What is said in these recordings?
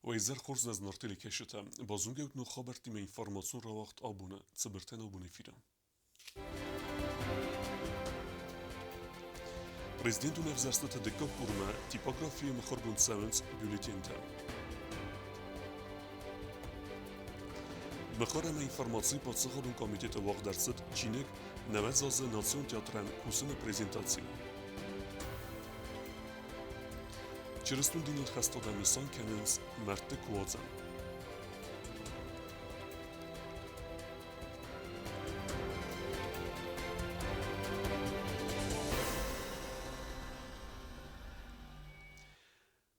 Уӕ хорз зынаргъ телекӕсджытӕ, базонгӕ ут ног хабӕрттимӕ информацион рауагъд абоны цыбыртӕ ногбон эфиры. Президентон ӕвзӕрстыты дыккаг турмӕ типографийы мыхуыргонд цӕуынц бюллетентӕ. Мыхуыр ӕмӕ информацийы паддзахадон комитеты уагъд ӕрцыд чиныг 90 азы национ театрӕн кусыны презентаци. Чырыстон диныл хӕст адӕм нысан кӕнынц мӕрдты куадзӕн.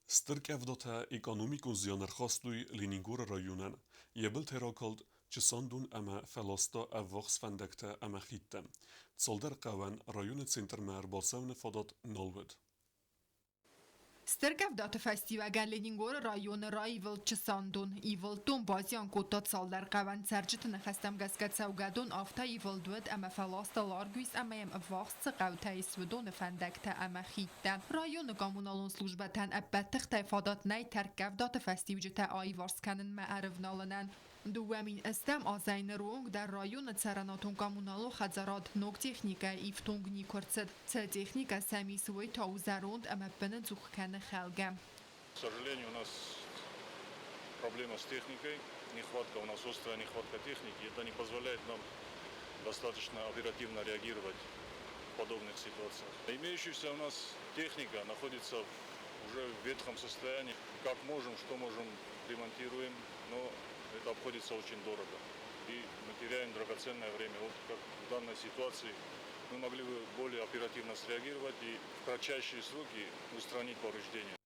Стыр къӕвдатӕ экономикон зиан ӕрхастой Ленингоры районӕн, йӕ былтӕ ракалд Чысандон ӕмӕ фӕласта ӕввахс фӕндӕгтӕ ӕмӕ хидтӕ. Цалдӕр хъӕуӕн районы центрмӕ ӕрбацӕуыны фадат нал уыд. Стыр къӕвдаты фӕстиуӕгӕн Ленингоры районы раивылд Чысандон. Ивылд дон базиан кодта цалдӕр хъӕуӕн. Цӕрджыты ныхӕстӕм гӕсгӕ цӕугӕдон афтӕ ивылд уыд, ӕмӕ фӕласта Ларгуис ӕмӕ йӕм ӕввахс цы хъӕутӕ ис, уыдоны фӕндӕгтӕ ӕмӕ хидтӕ. Районы коммуналон службӕтӕн ӕппӕт тыхтӕй фадат нӕй тӕрккъӕвдаты фӕстиуджытӕ аиварс кӕнынмӕ ӕрывналынӕн. 2008 азӕй ныры онг дӕр районы цӕрӕнуатон-коммуналон хӕдзарад ног техникӕйӕ ифтонг никуы ӕрцыд. Сӕ техникӕ сӕм ис, уый та у зӕронд ӕмӕ быныдзух кӕны хӕлгӕ. К сожалению, у нас проблема с техникой, нехватка, у нас острая нехватка техники. Это не позволяет нам достаточно оперативно реагировать в подобных ситуациях. Имеющаяся у нас техника находится уже в ветхом состоянии. Как можем, что можем, ремонтируем, но это обходится очень дорого. И мы теряем драгоценное время. Вот как в данной ситуации мы могли бы более оперативно среагировать и в кратчайшие сроки устранить повреждения.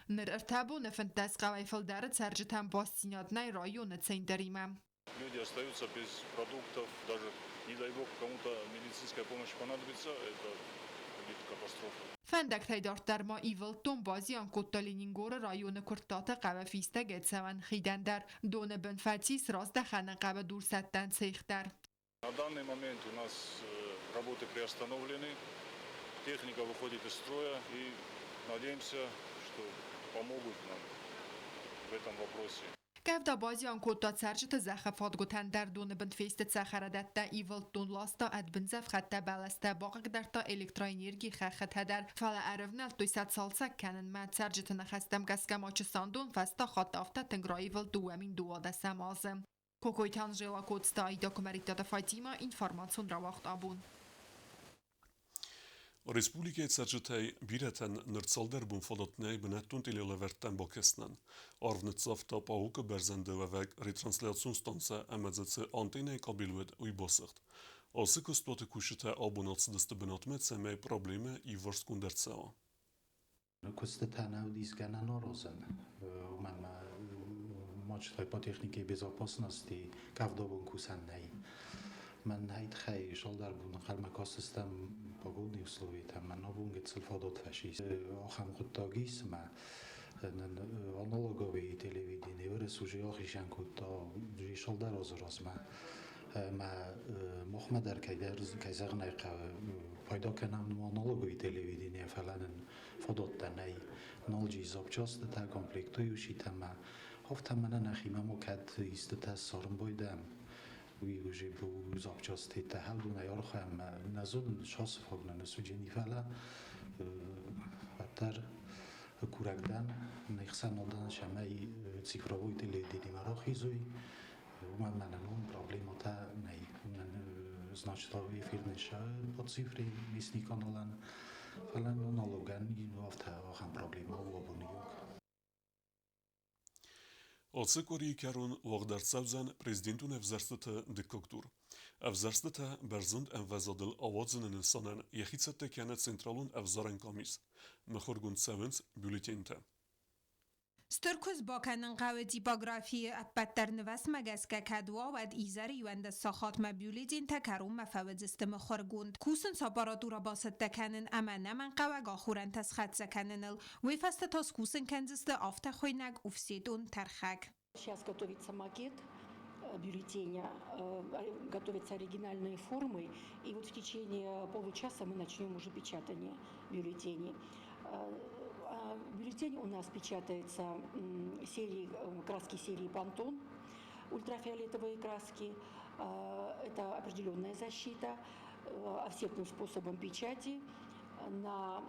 Ныр ӕртӕ боны 15 хъӕуӕй фылдӕры цӕрджытӕм бастдзинад нӕй районы центримӕ. Люди остаются без продуктов, даже, не дай бог, кому-то медицинская помощь понадобится, это будет катастрофа. Фӕндӕгтӕй дарддӕр ма ивылд дон базиан кодта Ленингоры районы Куырттаты хъӕуы фистӕгӕйцӕуӕн хидӕн дӕр. Доны бын фӕцис раздӕхӕны хъӕуы дурсӕттӕн цех дӕр. На данный момент у нас работы приостановлены, техника выходит из строя и надеемся, что помогут нам в этом вопросе. Къӕвда базиан кодта цӕрджыты зӕххы фадгуытӕн дӕр доны бын фесты цӕхӕрадӕттӕ, ивылд дон ласта ӕдбындзӕфхӕдтӕ бӕлӕстӕ, бахъыгдардта электроэнергийы хӕххытӕ дӕр. Фӕлӕ ӕрывнӕлдтой сӕ цалцӕг кӕнынмӕ. Цӕрджыты ныхӕстӕм гӕсгӕ ма Чысандон фӕстаг хатт афтӕ тынг раивылд 2012 азы. Кокойты Анжела Коцты Аида Куымӕридтаты Фатимӕ, информацион рауагъд абон. Республикӕйы цӕрджытӕй бирӕтӕн ныр цалдӕр бон фадат нӕй бынӕттон телелӕвӕрдтӕм бакӕсынӕн. Арв ныццавта Паук-ы бӕрзӕнды уӕвӕг ретрансляцион станцӕ ӕмӕ дзы цы антеннӕйы кабель уыд, уый басыгъд. Ацы куыстуаты кусджытӕ абон ацыдысты бынатмӕ, цӕмӕй проблемӕ иуварсгонд ӕрцӕуа. Куыстытӕ нӕ уыдис гӕнӕн аразӕн, уымӕн ӕмӕ мачтой по технике безопасности къӕвдабон кусӕн нӕй. Мӕн нӕй тыххӕй цалдӕр боны хъӕрмӕ кастыстӕм погодный условийтӕм, мӕн абон гыццыл фадат фӕцис. Ахӕм хъуыддаг ис, ӕмӕ нын аналоговый телевидение Уырыс уже ахицӕн кодта цалдӕр азы размӕ. Ӕмӕ махмӕ дӕр кӕйдӕр, кӕй зӕгъын ӕй хъӕуы, пайда кӕнӕм аналоговый телевидение, фӕлӕ нын фадӕттӕ нӕй. Налджи запчастытӕ, комплектующийтӕ ӕмӕ афтӕ мӕнӕ нӕхимӕ ма кӕд истытӕ ссарын байдайӕм, уый уже запчастытӕ хӕлдонӕй архайӕм нӕ зонын, шансы фаг нӕ суджени, фӕлӕ уӕддӕр курӕг дӕн, не хсӕнадӕн, цӕмӕй цифровой телевидениемӕ рахизой, Уымӕн мӕнӕн уым проблемӕтӕ нӕй. Значит, эфир не по цифре местный каналӕн, фӕлӕ налогӕн афтӕ ахӕм проблемӕ у абоны онг. Ацы къуырийы кӕрон уагъд ӕрцӕудзӕн президентон ӕвзӕрстыты дыккаг тур. Ӕвзӕрстытӕ бӕрзонд ӕмвӕзадыл ауадзыны нысанӕн йӕхи цӕттӕ кӕны Централон ӕвзарӕн къамис. Мыхуыргонд цӕуынц бюллетентӕ. Стыр куыст бакӕнын хъӕуы типографийы ӕппӕтдӕр нывӕцмӕ гӕсгӕ кӕд уа, уӕд изӕры 11 сахатмӕ бюллетентӕ кӕронмӕ фӕуыдзысты мыхуыргонд. Кусынц аппаратурӕ бацӕттӕ кӕнын ӕмӕ ӕнӕмӕнгхъӕуӕг ахорӕнтӕ схӕццӕ кӕныныл. Уый фӕстӕ та скусын кӕндзысты афтӕ хуыйнӕг офсетон тӕрхӕг. Сейчас готовится макет бюллетеня, готовятся оригинальные формы, и вот в течение получаса мы начнем уже печатание бюллетеней. Бюллетень у нас печатается серии, краски серии «Пантон», ультрафиолетовые краски. Это определенная защита офсетным способом печати на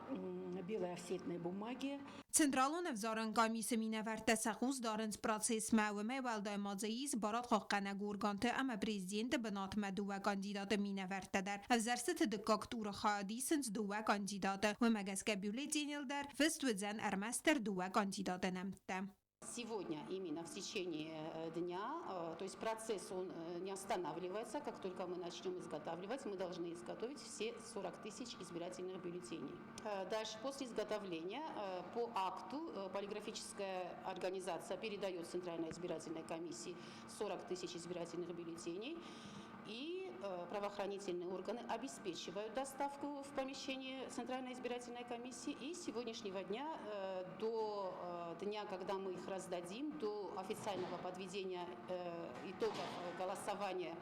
белой офсетной бумаге. Централон ӕвзарӕн къамисы минӕвӕрттӕ сӕ хъус дарынц процессмӕ, уымӕй уӕлдай ма дзы ис барадхъахъхъӕнӕг органты ӕмӕ президенты бынатмӕ дыууӕ кандидаты минӕвӕрттӕ дӕр. Ӕвзӕрстыты дыккаг туры хайад исынц дыууӕ кандидаты, уымӕ гӕсгӕ бюллетеныл дӕр фыст уыдзӕн ӕрмӕстдӕр дыууӕ кандидаты нӕмттӕ. Сегодня именно в течение дня, то есть процесс он не останавливается, как только мы начнем изготавливать, мы должны изготовить все 40 тысяч избирательных бюллетеней. Дальше, после изготовления, по акту полиграфическая организация передает Центральной избирательной комиссии 40 тысяч избирательных бюллетеней, и правоохранительные органы обеспечивают доставку в помещение Центральной избирательной комиссии. И с сегодняшнего дня до дня, когда мы их раздадим, до официального подведения итогов голосования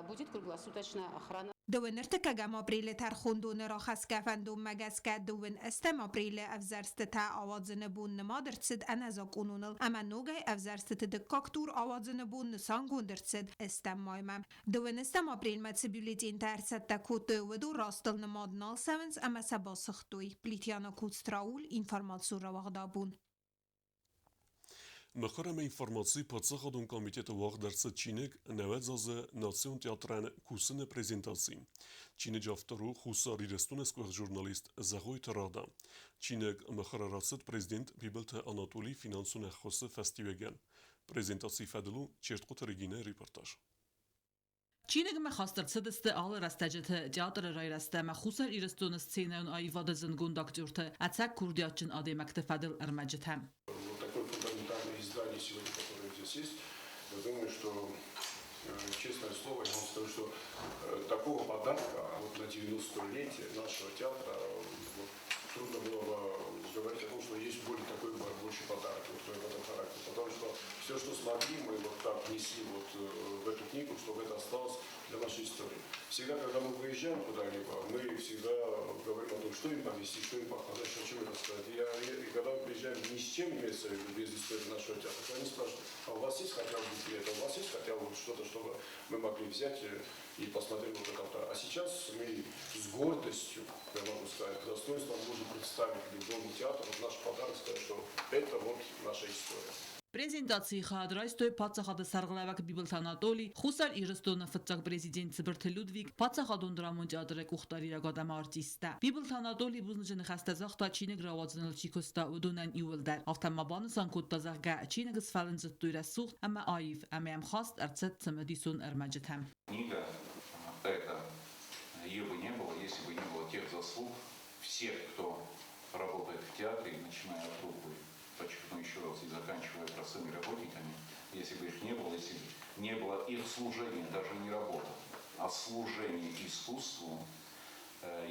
будет круглосуточная охрана. Дыууын ӕртыккӕгӕм апрелы тӕрхондоны рахӕсгӕ фӕндонмӕ гӕсгӕ дыууын ӕстӕм апрелы ӕвзӕрстытӕ ауадзыны бон нымад ӕрцыд ӕнӕзакъононыл ӕмӕ ногӕй ӕвзӕрстыты дыккаг тур ауадзыны бон нысангонд ӕрцыд ӕстӕм маймӕ. Дыууын ӕстӕм апрелмӕ цы бюллетентӕ ӕрцӕттӕ кодтой, уыдон растыл нымад нал цӕуынц ӕмӕ сӕ басыгътой. Плитиана Куцтрауль, информацион рауагъд Абон. Мыхуыр ӕмӕ информацийы паддзахадон комитеты уагъд ӕрцыд чиныг «Нӕуӕдз азы национ театрӕн кусыны презентаци». Чиныджы автор у Хуссар Ирыстоны сгуыхт журналист Зӕгъойты Рада. Чиныг мыхуыры рацыд президент Бибылты Анатолийы финансон ӕххуысы фӕстиуӕгӕн. Презентацийы фӕдыл у Чертхъоты Регинӕйы репортаж. Чиныгмӕ хаст ӕрцыдысты алы рӕстӕджыты театры райрӕзт ӕмӕ Хуссар Ирыстоны сценӕйон аивады зындгонд актерты ӕцӕг курдиатджын адӕймӕгты фӕдыл ӕрмӕджытӕ. Вот такое фундаментальное издание сегодня, которое здесь есть, я думаю, что, честное слово, я вам скажу, что такого подарка вот на 90-летие нашего театра вот, трудно было бы говорить о том, что есть более такой больше подарок вот в этом характере. Потому что все, что смогли, мы вот так внесли вот в эту книгу, чтобы это осталось для нашей истории. Всегда, когда мы выезжаем куда-либо, мы всегда говорим о том, что им повезти, что им показать, о чем им рассказать. И когда мы приезжаем ни с чем, имеется в виду, без истории нашего театра, то они спрашивают: а у вас есть хотя бы буклет, а у вас есть хотя бы вот что-то, чтобы мы могли взять и посмотреть вот это. А сейчас мы с гордостью, я могу сказать, с достоинством можем представить любому театру вот наш подарок, сказать, что это вот наша история. Презентацийы хайад райстой паддзахады сӕргълӕууӕг Бибылты Анатоли, Хуссар Ирыстоны фыццаг президент Цыбырты Людвиг, паддзахадон драмон театры къухдариуӕгад ӕмӕ артисттӕ. Бибылты Анатоли бузныджы ныхӕстӕ загъта, чиныг рауадзыныл чи куыста, уыдонӕн иууылдӕр. Афтӕ ма банысан кодта, зӕгъгӕ, чиныг сфӕлындзыдтой рӕсугъд ӕмӕ аив, ӕмӕ йӕм хаст ӕрцыд цымыдисон ӕрмӕджытӕ. Книга эта, ее бы не было, если бы не было тех заслуг всех, кто работает в театре, начиная от труппы, подчеркну еще раз, и заканчивая простыми работниками, если бы их не было, если бы не было их служения, даже не работа, а служение искусству,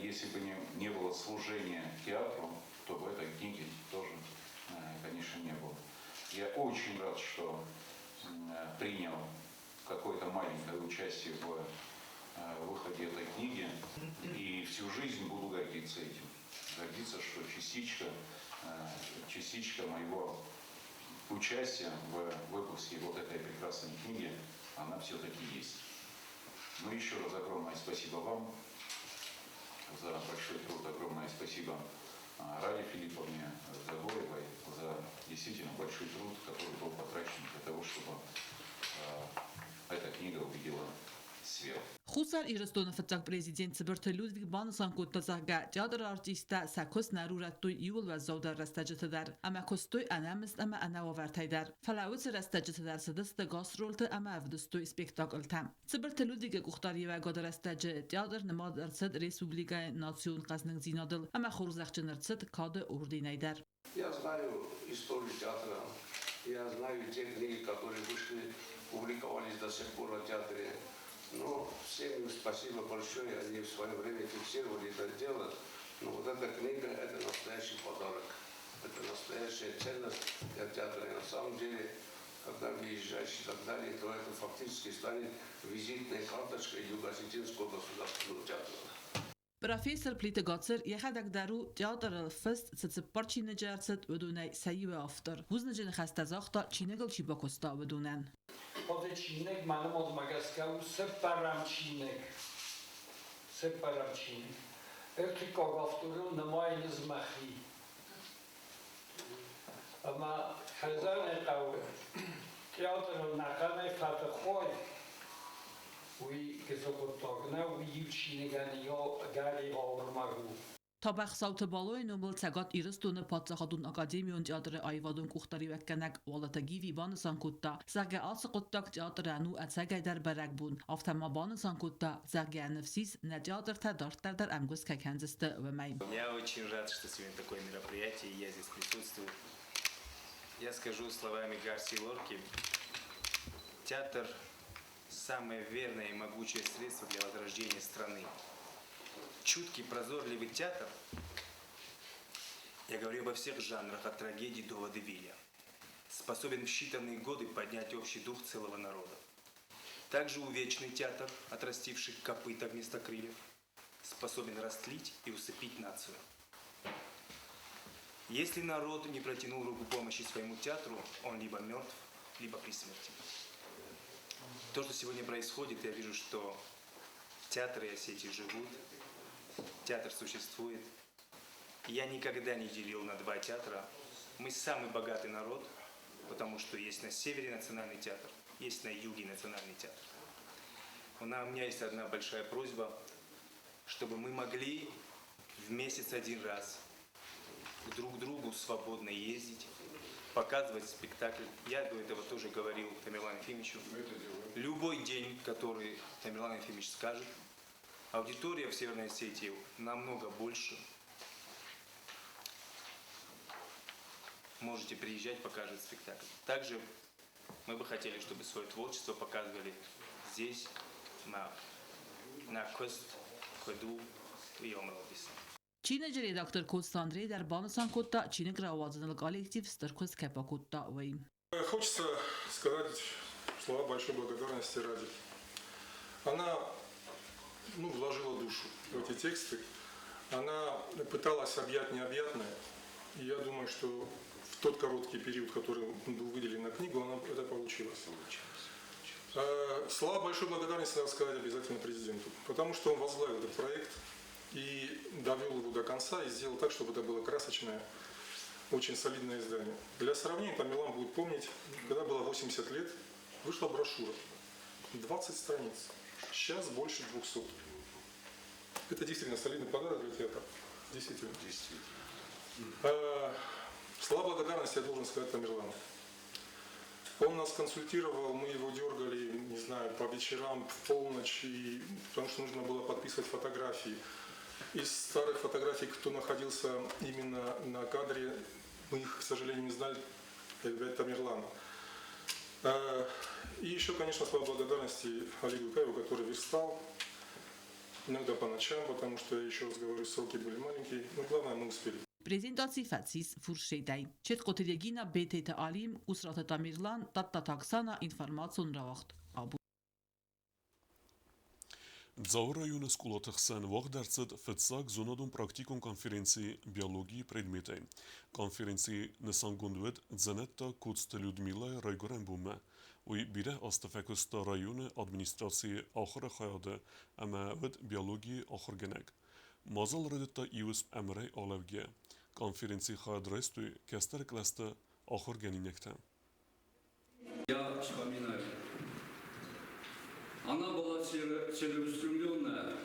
если бы не было служения театру, то бы этой книги тоже, конечно, не было. Я очень рад, что принял какое-то маленькое участие в выходе этой книги, и всю жизнь буду гордиться этим. Гордиться, что частичка моего участия в выпуске вот этой прекрасной книги, она все-таки есть. Ну, еще раз огромное спасибо вам за большой труд, огромное спасибо Раде Филипповне Дзагоевой за действительно большой труд, который был потрачен для того, чтобы эта книга увидела свет. Хуссар Ирыстоны фыццаг президент Цыбырты Людвиг банысан кодта, зӕгъгӕ, театры артисттӕ сӕ куыст нӕ ӕрурӕдтой иууыл уӕззаудӕр рӕстӕджыты дӕр ӕмӕ куыстой ӕнӕмызд ӕмӕ ӕнӕуавӕртӕй дӕр. Фӕлӕ уыцы рӕстӕджыты дӕр цыдысты гастролты ӕмӕ ӕвдыстой спектакльтӕ. Цыбырты Людвигы къухдариуӕгады рӕстӕджы театр нымад ӕрцыд республикӕйы национ хъӕзныгдзинадыл ӕмӕ хорзӕхджын ӕрцыд кады орденӕй дӕр. Я знаю историю театра, я знаю те книги, которые вышли, публиковались до сих пор о театре. Но всем им спасибо большое, они в свое время фиксировали это дело. Но вот эта книга – это настоящий подарок. Это настоящая ценность для театра. И на самом деле, когда въезжаешь и так далее, то это фактически станет визитной карточкой Юго-Осетинского государственного театра. Профессор Плиты Гацыр йӕхӕдӕг дӕр у, театрыл фыст цы цыппар чиныджы ӕрцыд, уыдонӕй сӕ иуы автор. Бузныджы ныхӕстӕ загъта, чиныгыл чи бакуыста, уыдонӕн. Хъуыды чиныг мӕ нымадмӕ гӕсгӕ у цыппӕрӕм чиныг. Цыппӕрӕм чиныг. Ӕртыккаг авторыл нымайын ӕз мӕхи. Ӕмӕ хӕдзарӕй хъӕуы театрыл нӕхъӕнӕй фӕтых уай, уый гыццыл хъуыддаг нӕу, уый иу чиныгӕн гӕри ӕрмӕг у. Тӕбӕхсӕуты Балойы номыл Цӕгат Ирыстоны паддзахадон академион театры аивадон къухдариуӕггӕнӕг Уалыты Гиви банысан кодта, зӕгъгӕ, ацы хъуыддаг театрӕн у ӕцӕгӕйдӕр бӕрӕгбон. Афтӕ ма банысан кодта, зӕгъгӕ, ныфс ис, нӕ театртӕ дарддӕр дӕр ӕмгуыст кӕй кӕндзысты, уымӕй. Я очень рад, что сегодня такое мероприятие, и я здесь присутствую. Я скажу словами Гарсии Лорки, театр – самое верное и могучее средство для возрождения страны. Чуткий, прозорливый театр, я говорю обо всех жанрах, от трагедии до водевиля, способен в считанные годы поднять общий дух целого народа. Также увечный театр, отрастивший копыта вместо крыльев, способен растлить и усыпить нацию. Если народ не протянул руку помощи своему театру, он либо мертв, либо при смерти. То, что сегодня происходит, я вижу, что театры Осетии живут, театр существует. Я никогда не делил на два театра. Мы самый богатый народ, потому что есть на севере национальный театр, есть на юге национальный театр. У меня есть одна большая просьба, чтобы мы могли в месяц один раз друг к другу свободно ездить, показывать спектакль. Я до этого тоже говорил Тамерлану Ефимовичу. Любой день, который Тамерлан Ефимович скажет, аудитория в Северной Осетии намного больше. Можете приезжать, показывать спектакль. Также мы бы хотели, чтобы свое творчество показывали здесь, на Квест, Кведу и Омралдисе. Чиныджы редактор Коцты Андрей дӕр банысан кодта, чиныг рауадзыныл коллектив стыр куыст кӕй бакодта, уый. Хочется сказать слова большой благодарности Раде. Она вложила душу в эти тексты. Она пыталась объять необъятное. И я думаю, что в тот короткий период, который был выделен на книгу, она это получилось. Слова большой благодарности надо сказать обязательно президенту, потому что он возглавил этот проект и довел его до конца, и сделал так, чтобы это было красочное, очень солидное издание. Для сравнения, Тамерлан будет помнить, когда было 80 лет, вышла брошюра, 20 страниц, сейчас больше 200. Это действительно солидный подарок для театра. Действительно. Слова благодарности я должен сказать Тамерлану. Он нас консультировал, мы его дергали, не знаю, по вечерам, в полночь, и, потому что нужно было подписывать фотографии. Из старых фотографий, кто находился именно на кадре, мы их, к сожалению, не знали, это Тамерлана. И еще, конечно, слова благодарности Олегу Каеву, который верстал, иногда по ночам, потому что, я еще раз говорю, сроки были маленькие, но главное, мы успели. Презентаци фӕцис фуршетӕй. Четкъоты Регина, Бететы Алим, Къусраты Тамерлан, Тадтаты Оксана, информацион рауагъд Абон. Дзауы районы скъолаты хсӕн уагъд ӕрцыд фыццаг зонадон-практикон конференци биологийы предметӕй. Конференцийы нысангонд уыд дзӕнӕттаг Коцты Людмилӕйы райгуырӕн бонмӕ. Уый бирӕ азты фӕкуыста районы администрацийы ахуыры хайады ӕмӕ уыд биологийы ахуыргӕнӕг. Мадзал райдыдта иу ӕмырӕй алӕугӕйӕ. Конференцийы хайад райстой кӕстӕр кълӕсты ахуыргӕнинӕгтӕ. Я вспоминаю. Она была целеустремленная,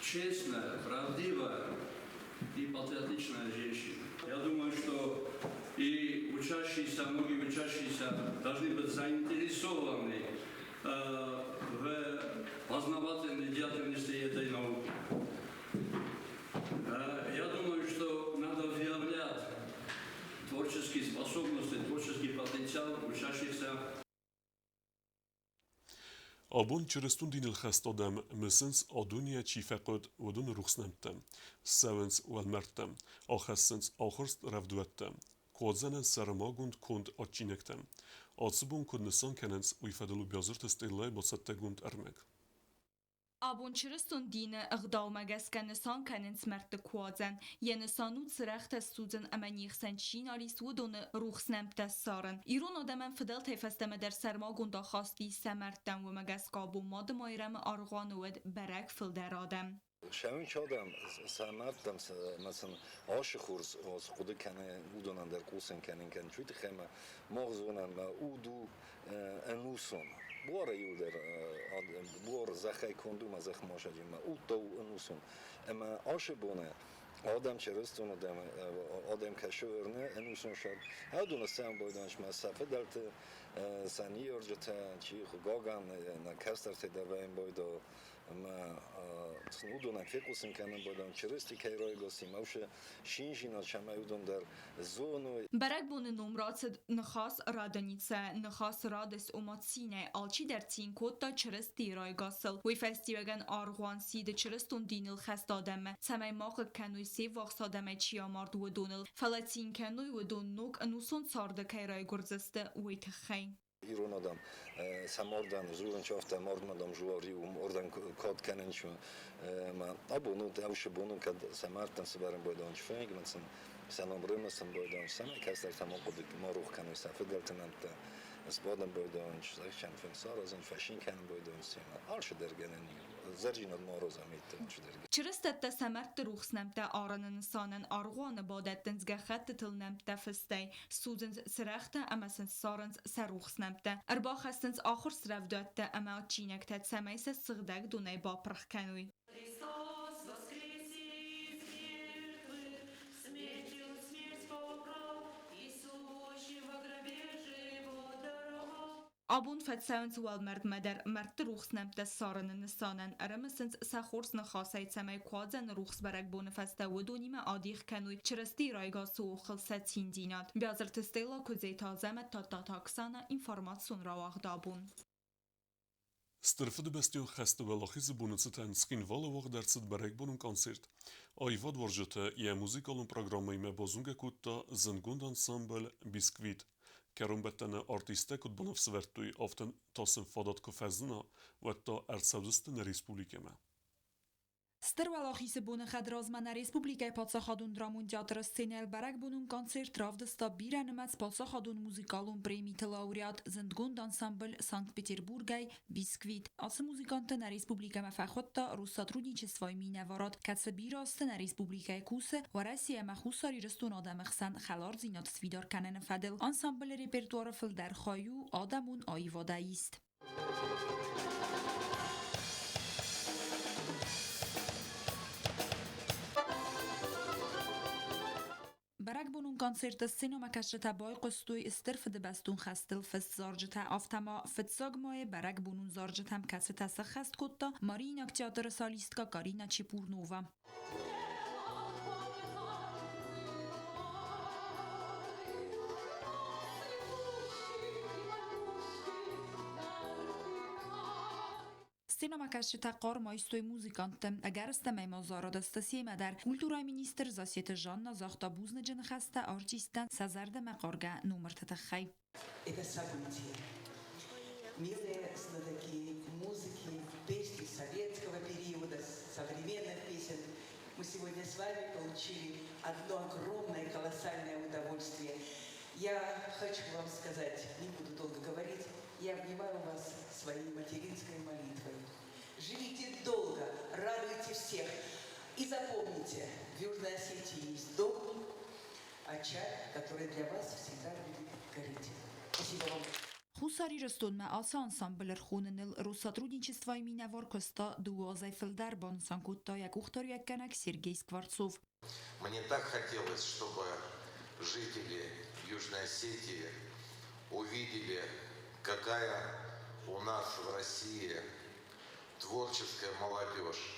честная, правдивая и патриотичная женщина. Я думаю, что и учащиеся, многие учащиеся должны быть заинтересованы в познавательной деятельности этой науки. Я думаю, что надо выявлять творческие способности, творческий потенциал учащихся. Абон чырыстон диныл хӕст адӕм мысынц, а-дунейӕ чи фӕхъуыд, уыдоны рухс нӕмттӕ. Ссӕуынц уӕлмӕрдтӕм, ахӕссынц ахуырст рӕвдуӕттӕ, куадзӕнӕн сӕрмагонд конд адджинӕгтӕ. Ацы бон куыд нысан кӕнынц, уый фӕдыл у Биазырты Стеллӕйы бацӕттӕгонд ӕрмӕг. Абон чырыстон дины ӕгъдаумӕ гӕсгӕ нысан кӕнынц мӕрдты куадзӕн. Йӕ нысан у цырӕгътӕ ссудзын ӕмӕ не хсӕн чи нал ис, уыдоны рухс нӕмттӕ ссарын. Ирон адӕмӕн фыдӕлтӕй фӕстӕмӕ дӕр сӕрмагонд ахаст ис сӕ мӕрдтӕм, уымӕ гӕсгӕ абон Мады Майрӕмы аргъуаны уӕд бӕрӕг фылдӕр адӕм. Сӕуынч адӕм сӕ мӕрдтӕм ӕмӕ сын ашы хорз хъуыды кӕны, уыдонӕн дӕр хъусын кӕнын кӕнын, уый тыххӕй ӕмӕ мах зонӕм, уд у ӕнусон. Буары иуылдӕр буар зӕххӕй конд у ӕмӕ зӕхх масаджы ӕмӕ уд та у ӕнусон. Ӕмӕ ашы боны адӕм чырыстон адӕм, адӕм кӕсы уырны ӕнусон сӕр. Уыдоны сӕм байдӕнсмӕ сӕ фыдӕлты, сӕ ныййарджытӕ, чи Гаган, нӕ кӕстӕртӕй дӕр вӕййын байдал. Ӕмӕ сын уыдонӕн фехъусын кӕнын бадӕм Чырысти кӕй райгас и, мӕ шинжинад сӕмӕ уыдон дӕр зоной. Бӕрӕгбоны ном рацыд Ныхас Радоницӕ, Ныхас Радость, ома цинӕй. Алчидӕр цин кодта Чырыстийы райгасыл. Уый фӕстиуӕгӕн аргъуан сиды чырыстон диныл хӕст адӕммӕ, цӕмӕй ма хъыг кӕной се ввахс адӕмӕй чи амард, уыдоныл, фӕлӕ цин кӕной уыдон ног ӕнусон царды кӕй райгуырдзысты, уый тыххӕй. Ирон адӕм сӕ мордӕн дзурынч афтӕ, мордмӕ дам жуари у, мордӕн кад кӕнынч ӕмӕ абон у ӕвшы бон у, кӕд сӕ мӕрдтӕн сывӕрын байдайынч фынг, ӕмӕ сын сӕ ном рымысын байдайынч, цӕмӕй кӕстӕртӕ ма хъуыды, ма рох кӕной сӕ фыдӕлты нӕмттӕ, сбадын байдайынч, зӕгъчӕн фынг саразын, фӕсин кӕнын байдайынч семӕ. Алчидӕр гӕнӕн и, зӕрджинад ма аразӕм итты алчидӕр. Чырыстӕттӕ сӕ мӕрдты рухс нӕмттӕ арыны нысанӕн аргъуаны бадӕттынц гӕххӕттытыл нӕмттӕ фыстӕй, Судзынц цырӕгътӕ ӕмӕ сын ссарынц сӕ рухс нӕмттӕ, ӕрбахӕссынц ахуырст рӕвдуӕттӕ ӕмӕ адджинӕгтӕ, цӕмӕй сӕ сыгъдӕг донӕй бапырх кӕной. Христос воскресе из мертвых, смертью смерть побрал, и сущий во гробе живот даровал. Абон фӕцӕуынц уӕлмӕрдмӕ дӕр мӕрдты рухс нӕмттӕ ссарыны нысанӕн, ӕрымысынц сӕ хорз ныхасӕй, цӕмӕй куадзӕны рухс бӕрӕгбоны фӕстӕ уыдонимӕ адих кӕной Чырыстийы райгасы охыл сӕ циндзинад. Биазырты Стелла, Куыдзеты Азӕмӕт, Тадтаты Оксана, информацион рауагъд абон. Стыр Фыдыбӕстӕйон хӕсты Уӕлахизы боны цытӕн Цхинвалы уагъд ӕрцыд бӕрӕгбонон концерт. Аивадуарзджытӕ йӕ музыкалон программӕимӕ базонгӕ кодта зындгонд ансамбль «Бисквит». Кӕронбӕттӕны артисттӕ куыд баныфсӕвӕрдтой, афтӕ та сын фадат куы фӕзына, уӕд та ӕрцӕудзысты нӕ республикӕмӕ. Стыр Уӕлахизы боны хӕдразмӕ нӕ республикӕйы паддзахадон драмон театры сценӕйыл бӕрӕгбонон концерт равдыста бирӕнымӕц паддзахадон музыкалон премиты лауреат, зындгонд ансамбль Санкт-Петербургӕй «Бисквит». Ацы музыкантты нӕ республикӕмӕ фӕхуыдта Россотрудничествойы минӕварад, кӕцы бирӕ азты нӕ республикӕйы кусы Уӕрӕсе ӕмӕ Хуссар Ирыстоны адӕмы хсӕн хӕлардзинад сфидар кӕныны фӕдыл. Ансамблы репертуары фылдӕр хай у адӕмон аивадӕй ист. Бӕрӕгбонон концерты сценӕмӕкӕсджытӕ байхъуыстой Стыр Фыдыбӕстон хӕстыл фыст зарджытӕ, афтӕ ма фыццаг майы бӕрӕгбонон зарджытӕм, кӕцытӕ сӕххӕст кодта Мариинаг театры солисткӕ Карина Чепурнова. Сценӕмӕкӕсджытӕ хъарм айстой музыкантты, ӕгӕрыстӕмӕй ма зарыдысты семӕ дӕр. Культурӕйы министр Зассеты Жанна загъта бузныджы ныхӕстӕ артисттӕн сӕ зӕрдӕмӕхъаргӕ номырты тыххӕй. Это событие. Милые знатоки музыки, песни советского периода, современных песен, мы сегодня с вами получили одно огромное, колоссальное удовольствие. Я хочу вам сказать, не буду долго говорить, я обнимаю вас своей материнской молитвой. Живите долго, радуйте всех. И запомните, в Южной Осетии есть дом, очаг, который для вас всегда будет гореть. Спасибо вам. Хуссар Ирыстонмӕ ацы ансамбль ӕрхоныныл Россотрудничествойы минӕвар куыста дыууӕ азӕй фылдӕр, банысан кодта йӕ къухдариуӕггӕнӕг Сергей Скворцов. Мне так хотелось, чтобы жители Южной Осетии увидели, какая у нас в России творческая молодежь.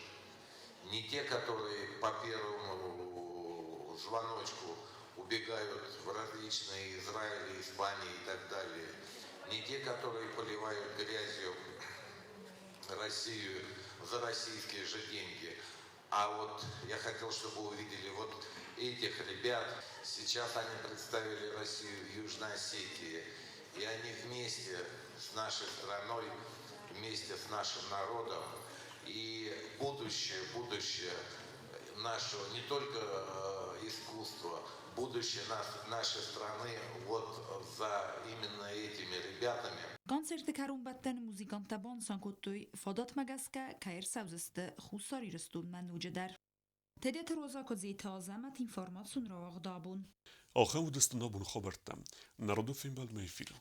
Не те, которые по первому звоночку убегают в различные Израили, Испании и так далее. Не те, которые поливают грязью Россию за российские же деньги. А вот я хотел, чтобы увидели вот этих ребят. Сейчас они представили Россию в Южной Осетии. И они вместе с нашей страной, вместе с нашим народом И будущее, будущее нашего не только искусства, будущее нас, нашей страны вот за именно этими ребятами. Концерты кӕронбӕттӕны музыканттӕ банысан кодтой, фадатмӕ гӕсгӕ кӕй ӕрцӕудзысты Хуссар Ирыстонмӕ ноджыдӕр. Тедеты Роза Куыдзеты Азӕмӕт информацион рауагъд абон. Ахӕм уыдысты нӕ боны хабӕрттӕ. Народон фембӕлдмӕ эфиры.